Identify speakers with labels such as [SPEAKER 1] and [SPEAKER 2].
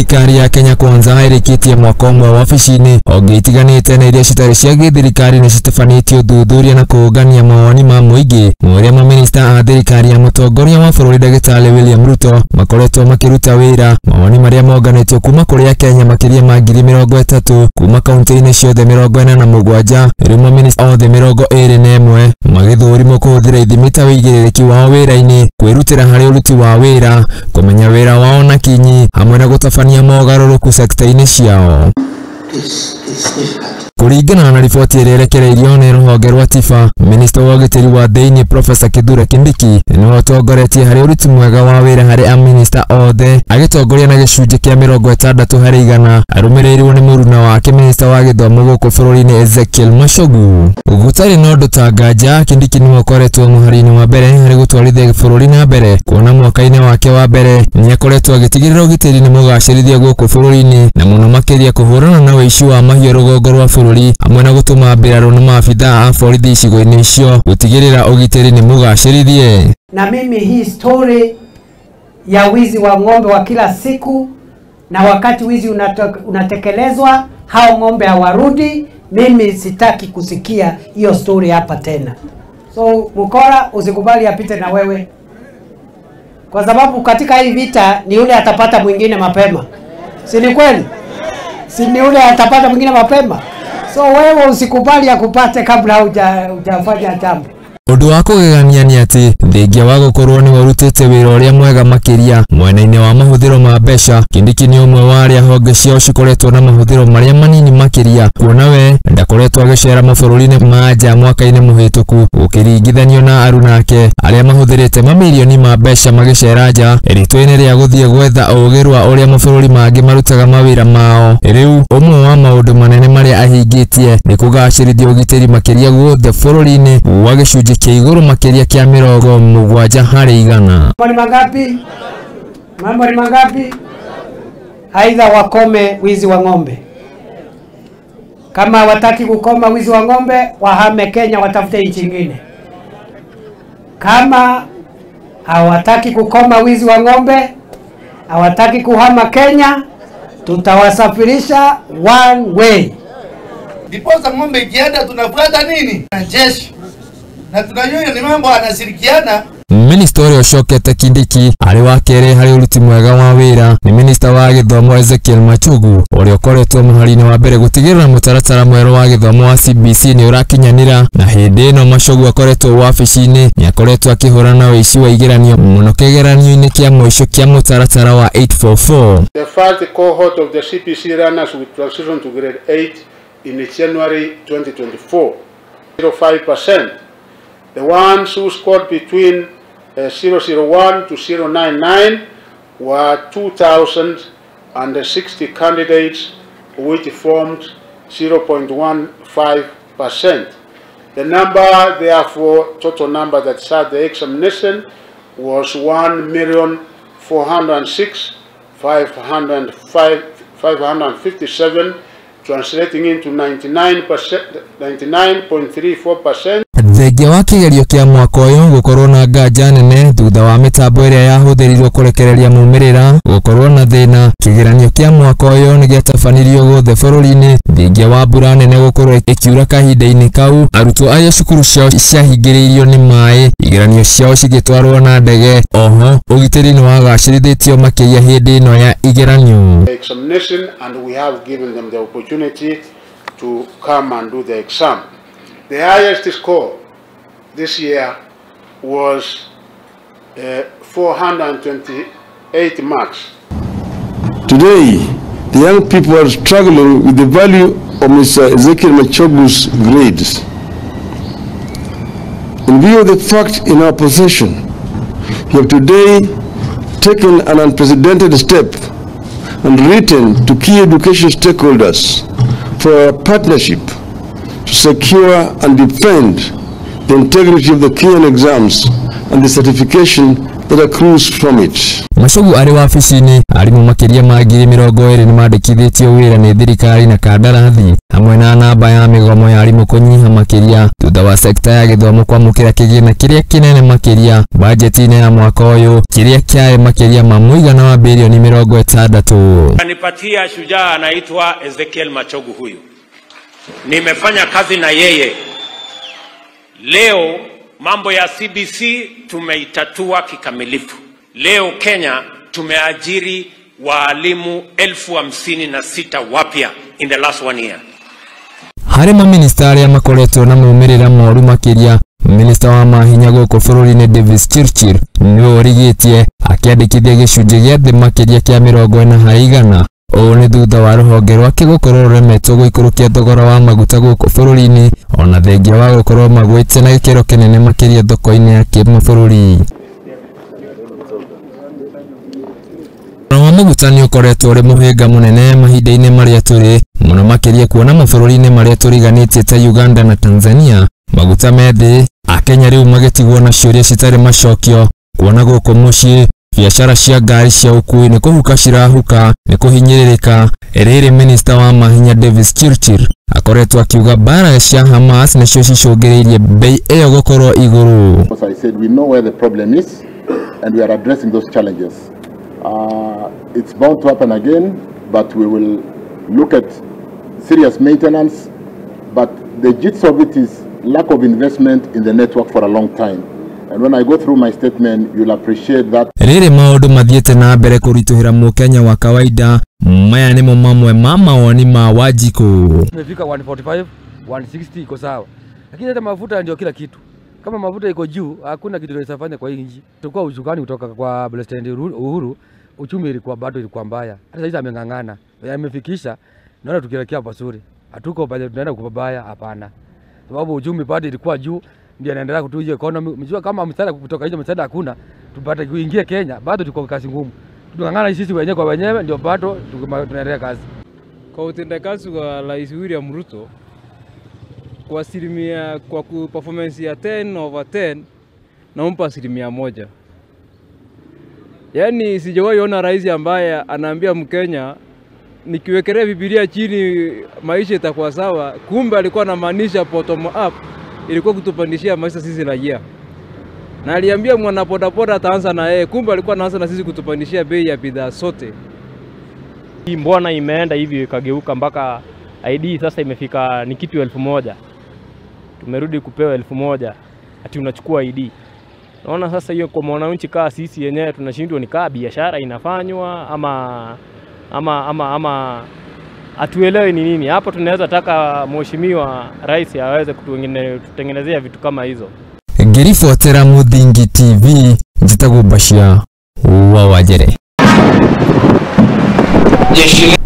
[SPEAKER 1] Thirikari ya Kenya Kwanza ĩrĩkĩtie mwaka ũmwe wabici-inĩ honge itiganĩte na iria citarĩ cia gĩthirikari nĩ citabanĩtie ũthuthuria na kũũngania mawoni ma mũingĩ ũrĩa mamĩnĩsta a thirikari ya mũtongoria wa bũrũri Ndagĩtarĩ William Ruto makoretwo makĩruta wĩra. Mawoni marĩa monganĩtio kuma kũrĩ Akenya makĩria ma 30,000 kuma kaunti-inĩ ciothe 47 rĩu mamĩnĩsta othe 21 magĩthũrimwo kũhũthĩra ithimi ta ũigĩrĩrĩki wao wĩra-inĩ, kwĩrutĩra harĩ ũruti wa wĩra, kũmenya wĩra wao na kinyi hamwe na gũtabania mogarũrũku sekta-inĩ ciao. Kũringana na riboti ĩrĩa ĩrekereirio nĩ rũhonge rwa TIFA, minista wa ũgitĩri wa thĩinĩ Profesa Kithure Kindiki nĩwe ũtongoretie harĩ ũruti mwega wa wĩra harĩ amĩnĩsta othe, agĩtongoria na gĩcunjĩ kĩa 60 harĩ igana, arũmĩrĩirwo nĩ mũruna wake minista wa gĩthomo gũkũ bũrũri-inĩ Ezekiel Machogu. Gũtarĩ na ũndũ ta nganja, Kindiki nĩwe ũkoretwo mũhari-inĩ wa mbere harĩ gũtwarithia bũrũri na mbere, kuona mwaka-inĩ wake wa mbere nĩakoretwo agĩtigĩrĩra ũgitĩri nĩ mũgacĩrithia gũkũ bũrũri-inĩ na mũno makĩria kũhũrana na ũici wa mahiũ rũgongo rwa bũrũri hamwe na gũtũma mbirarũ na maabithaa a borithi icigo-inĩ icio gũtigĩrĩra ũgitĩri nĩ mũgacĩrithie.
[SPEAKER 2] Na mimi hii story ya wizi wa ng'ombe wa kila siku, na wakati wizi unatekelezwa hao ng'ombe hawarudi, mimi sitaki kusikia hiyo story hapa tena. So mkora usikubali apite na wewe, kwa sababu katika hii vita ni yule atapata mwingine mapema. Si ni kweli? Si ni yule atapata mwingine mapema? So wewe usikubali akupate kabla hujafanya jambo.
[SPEAKER 1] Ũndũ wa kũgegania nĩ atĩ thengia wa gũkorwo nĩwe ũrutĩte wĩra ũrĩa mwega makĩria mwena-inĩ wa mahũthĩro ma mbeca, Kindiki nĩ ũmwe wa arĩa honge ciao cikoretwo na mahũthĩro marĩa manini makĩria, kuona we ndakoretwo agĩcera mabũrũri-inĩ ma nja mwaka-inĩ mũhĩtũku gũkĩringithanio na arunake arĩa mahũthĩrĩte mamirioni ma mbeca magĩcera nja rĩtwa-inĩ rĩa gũthiĩ gwetha ũũgĩ rwa ũrĩa mabũrũri mangĩ marutaga mawĩra mao. Rĩu ũmwe wa maũndũ manene marĩa ahingĩtie nĩ kũgacĩrithia ũgitĩri makĩria guothe bũrũri-inĩ wa gĩcunjĩ kĩa igũrũ makĩria kĩa 70 harĩ igana.
[SPEAKER 2] Mambo ni mangapi? Mambo ni mangapi? Aidha wakome wizi wa ng'ombe. Kama wataki kukoma wizi wa ng'ombe, wahame Kenya watafute nchi nyingine. Kama hawataki kukoma wizi wa ng'ombe, hawataki kuhama Kenya, tutawasafirisha one way.
[SPEAKER 3] Ndiposa ng'ombe ikienda tunafuata nini? Na jeshi. Na tunajua ni mambo anashirikiana.
[SPEAKER 1] Minista ũrĩa ũcokete Kindiki arĩ wa kerĩ harĩ ũruti mwega wa wĩra nĩ minista wa gĩthomo Ezekiel Machogu ũrĩa ũkoretwo mũhari-inĩ wa mbere gũtigĩrĩra mũtaratara mwerũ wa gĩthomo wa CBC nĩ ũrakinyanĩra, na hĩndĩ ĩno Machogu akoretwo wabici-inĩ nĩ akoretwo akĩhũrana na ũici wa igeranio mũno kĩgeranio-inĩ kĩa mũico kĩa mũtaratara wa 844.
[SPEAKER 4] The first cohort of the CBC learners will transition to grade 8 in January 2024. 05%. The ones who scored between 001 to 099 were 2,060 candidates, which formed 0.15%. The number, therefore, total number that sat the examination was 1,406,557, translating into 99.34%.
[SPEAKER 1] Thengia wa kĩgerio kĩa mwaka ũyũ gũkorwo na nganja nene thutha wa mĩtambo ĩrĩa yahũthĩrirwo kũrekereria maumĩrĩra gũkorwo na thĩna, kĩgeranio kĩa mwaka ũyũ nĩ gĩatabanirio guothe bũrũri-inĩ thengia wa mbura nene gũkorwo ĩkiura kahinda-inĩ kau. Arutwo arĩa cukuru ciao ciahingĩrĩirio nĩ maĩ, igeranio ciao cigĩtwarwo na ndege. Oho ũgitĩri nĩ wagacĩrithĩtio makĩria hĩndĩ ĩno ya igeranio.
[SPEAKER 4] Examination, and we have given them the opportunity to come and do the exam. The highest score this year was 428 marks.
[SPEAKER 5] Today, the young people are struggling with the value of Mr. Ezekiel Machogu's grades. In view of the fact in our possession, we have today taken an unprecedented step and written to key education stakeholders for our partnership to secure and defend the integrity of the Kenyan exams and the certification that accrues from it.
[SPEAKER 1] Machogu arĩ wabici-inĩ Arimũ makĩria ma 20,000 nĩmandĩkithĩtio wĩra nĩ thirikari na kandarathi hamwe na namba ya mĩgomo ya arimũ kũnyiha makĩria thutha wa sekta ya gĩthomo kwamũkĩra kĩgĩna kĩrĩa kĩnene makĩria bajeti-inĩ ya mwaka ũyũ kĩrĩa kĩarĩ makĩria ma mũigana wa bilioni 60.
[SPEAKER 6] Anipatia shujaa anaitwa Ezekiel Machogu huyu. Nimefanya kazi na yeye. Leo mambo ya CBC tumeitatua kikamilifu. Leo Kenya tumeajiri waalimu 56,000 wapya in the last 1 year.
[SPEAKER 1] Harĩ maminista arĩa makoretwo na maumĩrĩra moru makĩria, minista wa mahinya gũkũ bũrũri-inĩ Davis Chirchir nĩwe ũrigĩtie akĩandĩkithia gĩcunjĩ gĩa thĩ makĩria kĩa 40 harĩ igana. Ũũ nĩ thutha wa rũhonge rwake gũkorwo rũremetwo gũikũrũkia thogora wa maguta gũkũ bũrũri-inĩ ona thengia wa gũkorwo magwĩte na gĩkĩro kĩnene makĩria thoko-inĩ ya kĩmabũrũri. Thogora wa maguta nĩ ũkoretwo ũrĩ mũhĩnga mũnene mahinda-inĩ marĩa tũrĩ mũno makĩria kuona mabũrũri-inĩ marĩa tũriganĩtie ta Uganda na Tanzania maguta me thĩ, Akenya rĩu magĩtigwo na ciũria citarĩ macokio kuona gũkũ mũciĩ biacara cia ngari cia ũkuui nĩ kũhuka cirahuka nĩ kũhinyĩrĩrĩka. Rĩrĩ minista wa mahinya Davis Chirchir akoretwo akiuga mbara cia Hamas nĩcio cicũngĩrĩirie bei ĩyo gũkorwo igũrũ.
[SPEAKER 7] As I said, we know where the problem is and we are addressing those challenges. It's bound to happen again, but we will look at serious maintenance. But the gist of it is lack of investment in the network for a long time. And when I go through my statement, you'll appreciate that.
[SPEAKER 1] Rĩrĩ maũndũ mathiĩte na mbere kũritũhĩra mũkenya wa kawaida, maya nĩmo mamwe ma mawoni ma Wanjikũ.
[SPEAKER 8] Imefika 145, 160 iko sawa. Lakini hata mafuta ndio kila kitu. Kama mafuta iko juu, hakuna kitu tunaweza fanya kwa hii nchi. Tulikuwa usukani kutoka kwa President Uhuru, uchumi ilikuwa bado ilikuwa mbaya. Hata sasa ameng'ang'ana. Amefikisha, naona tukielekea pazuri. Hatuko pale tunaenda kubaya, hapana. Sababu uchumi bado ilikuwa juu, ndio anaendelea kutuja economy. Mjua kama msaada kutoka nje msaada hakuna, tupate kuingia Kenya, bado tuko kazi ngumu. Tunang'ang'ana sisi wenyewe kwa wenyewe ndio bado tunaendelea kazi.
[SPEAKER 9] Kwa utendakazi wa Rais William Ruto, kwa asilimia, kwa performance ya 10/10 naompa 1%. Yaani sijawahi ona rais ambaye anaambia Mkenya nikiwekelea Biblia chini maisha itakuwa sawa, kumbe alikuwa anamaanisha bottom up ilikuwa kutupandishia maisha sisi raia. Na aliambia mwana bodaboda ataanza na yeye, kumbe alikuwa anaanza na sisi kutupandishia bei ya bidhaa sote.
[SPEAKER 10] Hii mbona imeenda hivi ikageuka mpaka ID sasa imefika ni kitu 1000. Tumerudi kupewa 1000 ati unachukua ID. Naona sasa hiyo kwa mwananchi kaa sisi yenyewe tunashindwa, ni kaa biashara inafanywa ama atuelewe ni nini. Hapo tunaweza taka mheshimiwa rais aweze kututengenezea vitu kama hizo.
[SPEAKER 1] Ngiribotera Muthingi TV, njitagwo Bashir wa Wajere.
[SPEAKER 11] Jeshi